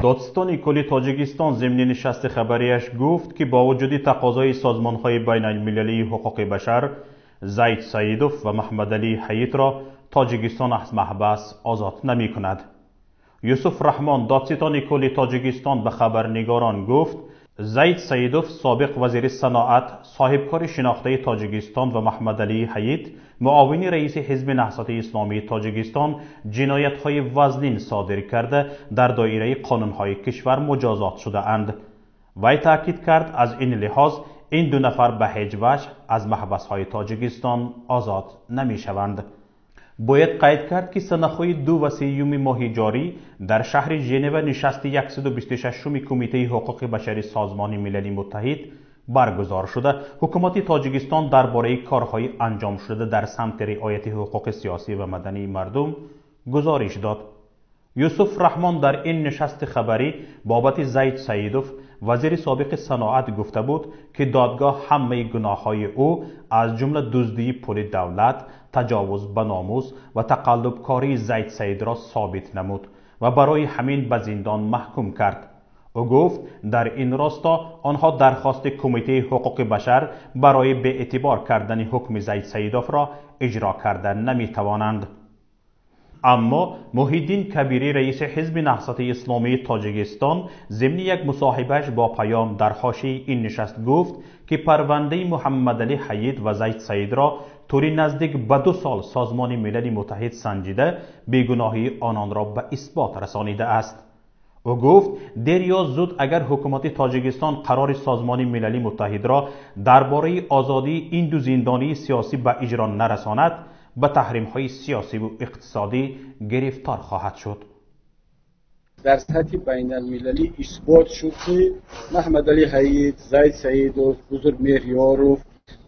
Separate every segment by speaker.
Speaker 1: Додситони кулли Тоҷикистон зимни нишасти хабарияш гуфт, ки бо вуҷуди тақозои созмонҳои байналмилалии ҳуқуқи башар, Зайд Саидов ва Маҳмадалӣ Ҳаитро Тоҷикистон аз маҳбас озод намекунад. Юсуф Раҳмон, додситони кулли Тоҷикистон, ба хабарнигорон гуфт: Зайд Саидов, собиқ вазири саноат, соҳибкори шинохтаи Тоҷикистон, ва Маҳмадалӣ Ҳаит, муовини раиси Ҳизби Наҳзати Исломии Тоҷикистон, ҷиноятҳои вазнин содир карда, дар доираи қонунҳои кишвар муҷозот шудаанд. Вай таъкид кард, аз ин лиҳоз ин ду нафар ба ҳеҷ ваҷҳ аз маҳбасҳои Тоҷикистон озод намешаванд. Бояд қайд кард, ки санаҳои 2 ва 3-юми моҳи ҷорӣ дар шаҳри Женева нишасти 126-уми Кумитаи ҳуқуқи башари Созмони Милали Муттаҳид баргузор шуда, ҳукумати Тоҷикистон дар бораи корҳои анҷомшуда дар самти риояти ҳуқуқи сиёсӣ ва мадании мардум гузориш дод. Юсуф Раҳмон дар ин нишасти хабарӣ бобати Зайд Саидов, вазири собиқи саноат, гуфта буд, ки додгоҳ ҳамаи гуноҳҳои ӯ, аз ҷумла дуздии пули давлат, таҷовуз ба номус ва тақаллубкории Зайд Саидро собит намуд ва барои ҳамин ба зиндон маҳкум кард. Ӯ гуфт, дар ин росто онҳо дархости Кумитаи ҳуқуқи башар барои беэътибор кардани ҳукми Зайд Саидовро иҷро карда наметавонанд. Аммо Муҳиддин Кабирӣ, раиси Ҳизби Наҳзати Исломии Тоҷикистон, зимни як мусоҳибааш бо Паём дар ҳошияи ин нишаст гуфт, ки парвандаи Муҳаммадалӣ Ҳаид ва Зайд Саидро тӯли наздик ба 2 сол Созмони Милали Муттаҳид санҷида, бегуноҳии ононро ба исбот расонидааст. Ӯ гуфт, дер ё зуд агар ҳукумати Тоҷикистон қарори Созмони Милали Муттаҳидро дар бораи озодии ин ду зиндонии сиёсӣ ба иҷро нарасонад, ба таҳримҳои сиёсиву иқтисодӣ гирифтор хоҳад шуд.
Speaker 2: Дар сатҳи байналмилалӣ исбот шуд, ки Маҳмадалӣ Ҳаид, Зайд Саидов, Бузургмеҳр Ёров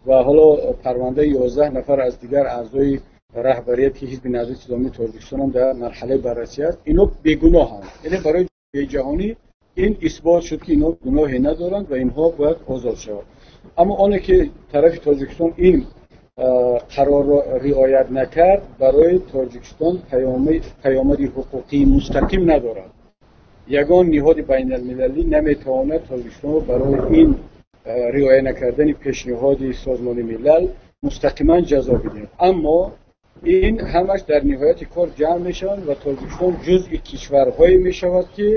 Speaker 2: ва ҳоло парвандаи 11 нафар аз дигар аъзои раҳбарияти Ҳизби Наҳзати Исломии Тоҷикистон ҳам дар марҳалаи баррасӣ аст, инҳо бегуноҳанд. Яъне барои ҷаҳонӣ ин исбот шуд, ки инҳо гуноҳе надоранд ва инҳо бояд озод шаванд. Аммо оне ки тарафи Тоҷикистон ин қарорро риоят накард, барои Тоҷикистон паёмади ҳуқуқии мустақим надорад. Ягон ниҳоди байналмилалӣ наметавонад Тоҷикистонро барои ин риоя накардани пешниҳоди Созмони Милал мустақиман ҷазо бидиҳад. Аммо ин ҳамаш дар ниҳояти кор ҷамъ мешаванд ва Тоҷикистон ҷузъи кишварҳое мешавад, ки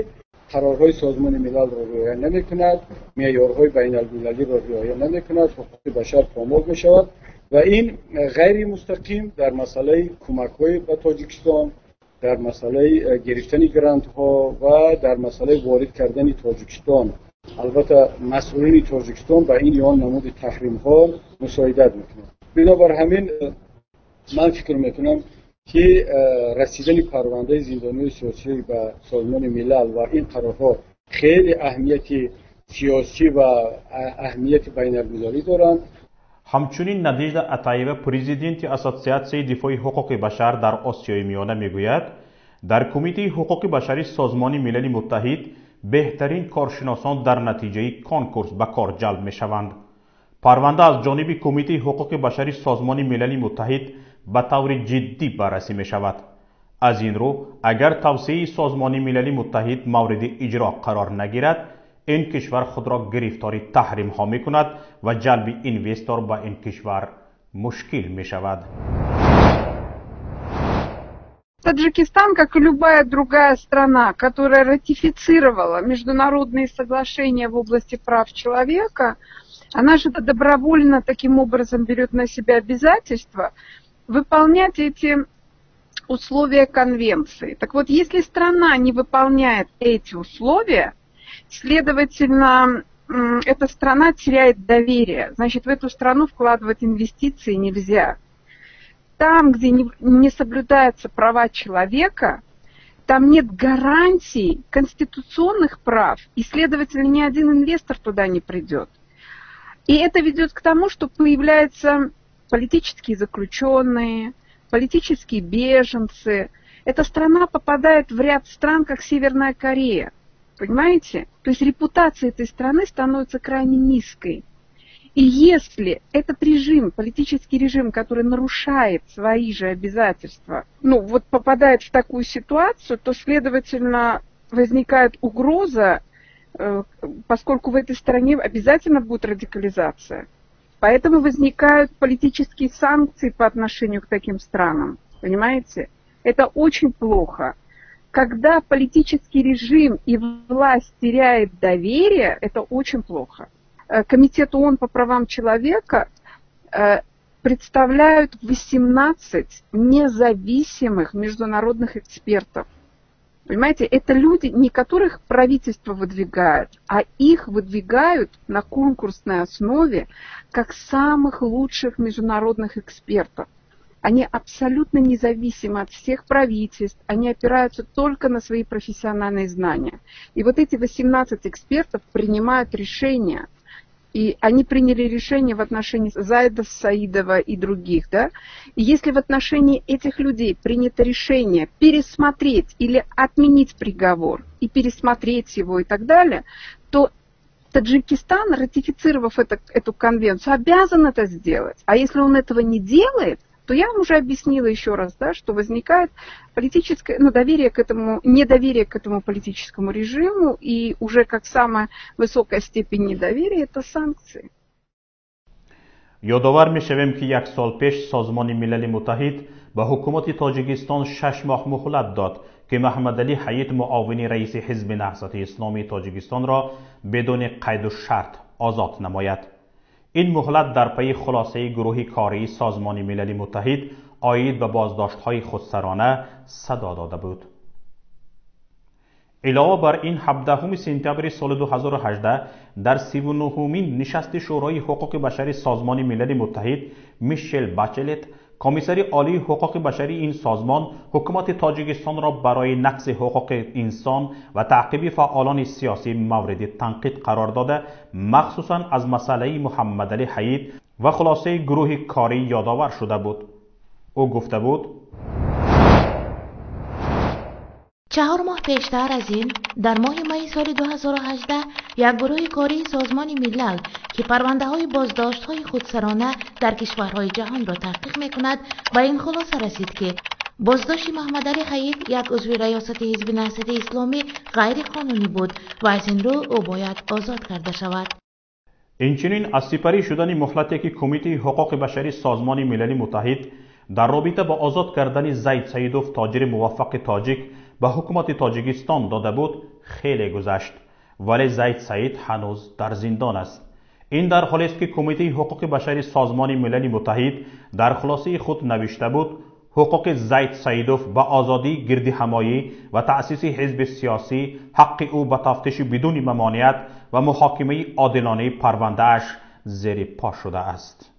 Speaker 2: қарорҳои Созмони Милалро риоя намекунад, меъёрҳои байналмилалиро риоя намекунад, ҳуқуқи башар помол мешавад ва ин ғайримустақим дар масъалаи кӯмакҳои ба Тоҷикистон, дар масъалаи гирифтани грантҳо ва дар масъалаи ворид кардани Тоҷикистон, албатта масъулини Тоҷикистон ба ин ё он намуди таҳримҳо мусоидат мекунад. Бинобар ҳамин ман фикр мекунам, ки расидани парвандаи зиндониҳои сиёсӣ ба Созмони Милал ва ин қарорҳо хеле аҳамияти сиёсӣ ва аҳамияти байналмилалӣ доранд.
Speaker 1: Ҳамчунин Надежда Атаева, президенти Ассотсиатсияи дифои ҳуқуқи башар дар Осиёи Миёна, мегӯяд, дар Кумитаи ҳуқуқи башари Созмони Милали Муттаҳид беҳтарин коршиносон дар натиҷаи конкурс ба кор ҷалб мешаванд. Парванда аз ҷониби Кумитаи ҳуқуқи башари Созмони Милали Муттаҳид ба таври ҷиддӣ баррасӣ мешавад. Аз ин рӯ, агар тавсияи Созмони Милали Муттаҳид мавриди иҷро қарор нагирад, ин кишвар худро гирифтори таҳримҳо мекунад ва ҷалби инвестор ба ин кишвар мушкил мешавад.
Speaker 3: Таджикистан, как и любая другая страна, которая ратифицировала международные соглашения в области прав человека, она же добровольно таким образом берет на себя обязательства выполнять эти условия конвенции. Так вот, если страна не выполняет эти условия, следовательно, эта страна теряет доверие. Значит, в эту страну вкладывать инвестиции нельзя. Там, где не соблюдаются права человека, там нет гарантий конституционных прав, и, следовательно, ни один инвестор туда не придет. И это ведет к тому, что появляются политические заключенные, политические беженцы. Эта страна попадает в ряд стран, как Северная Корея. Понимаете? То есть репутация этой страны становится крайне низкой. И если этот режим, политический режим, который нарушает свои же обязательства, ну вот попадает в такую ситуацию, то, следовательно, возникает угроза, поскольку в этой стране обязательно будет радикализация. Поэтому возникают политические санкции по отношению к таким странам. Понимаете? Это очень плохо. Когда политический режим и власть теряет доверие, это очень плохо. Комитет ООН по правам человека представляют 18 независимых международных экспертов. Понимаете, это люди, не которых правительство выдвигает, а их выдвигают на конкурсной основе как самых лучших международных экспертов. Они абсолютно независимы от всех правительств, они опираются только на свои профессиональные знания. И вот эти 18 экспертов принимают решения. И они приняли решение в отношении Зайда Саидова и других. Да? И если в отношении этих людей принято решение пересмотреть или отменить приговор, и пересмотреть его и так далее, то Таджикистан, ратифицировав эту конвенцию, обязан это сделать. А если он этого не делает, то я вам уже объяснила еще раз, да, что возникает политическое, ну, доверие к этому, недоверие к этому политическому режиму, и уже как самая высокая степень недоверия – это санкции.
Speaker 1: Ёдовар мешавем, ки як сол пеш Созмони Милали Муттаҳид ба ҳукумати Тоҷикистон 6 моҳ муҳлат дод, ки Маҳаммадалӣ Ҳаид, муовини раиси Ҳизби Наҳзати Исломии Тоҷикистонро бидуни қайду шарт озод намояд. Ин муҳлат дар пайи хулосаи гурӯҳи кории Созмони Милали Муттаҳид оид ба боздоштҳои худсарона садо дода буд. Илова бар ин, 17 сентябри соли 2018 дар 39-умин нишасти Шӯрои ҳуқуқи башари Созмони Милали Муттаҳид Мишел Бачелет, комиссари олии ҳуқуқи башарии ин созмон, ҳукумати Тоҷикистонро барои нақзи ҳуқуқи инсон ва таъқиби фаъолони сиёсӣ мавриди танқид қарор дода, махсусан аз масъалаи Муҳаммадалӣ Ҳаид ва хулосаи гурӯҳи корӣ ёдовар шуда буд. Ӯ гуфта буд:
Speaker 4: 4 моҳ пештар аз ин, дар моҳи майи соли 2018, як гурӯҳи кории Созмони Милал, ки парвандаҳои боздоштҳои худсарона дар кишварҳои ҷаҳонро таҳқиқ мекунад, ба ин хулоса расид, ки боздошти Муҳаммадалӣ Ҳаид, як узви раёсати Ҳизби Наҳзати Исломӣ, ғайриқонунӣ буд ва аз ин рӯ ӯ бояд озод карда шавад.
Speaker 1: Инчунин аз сипарӣ шудани муҳлате, ки Кумитаи ҳуқуқи башари Созмони Милали Муттаҳид дар робита ба озод кардани Зайд Саидов, тоҷири муваффақи тоҷик, ба ҳукумати Тоҷикистон дода буд, хеле гузашт, вале Зайд Саид ҳанӯз дар зиндон аст. Ин дар ҳолест, ки Кумитаи ҳуқуқи башари Созмони Милали Муттаҳид дар хулосаи худ навишта буд: ҳуқуқи Зайд Саидов ба озодии гирдиҳамоӣ ва таъсиси ҳизби сиёсӣ, ҳаққи ӯ ба тафтиши бидуни мамоният ва муҳокимаи одилонаи парвандааш зери по шудааст.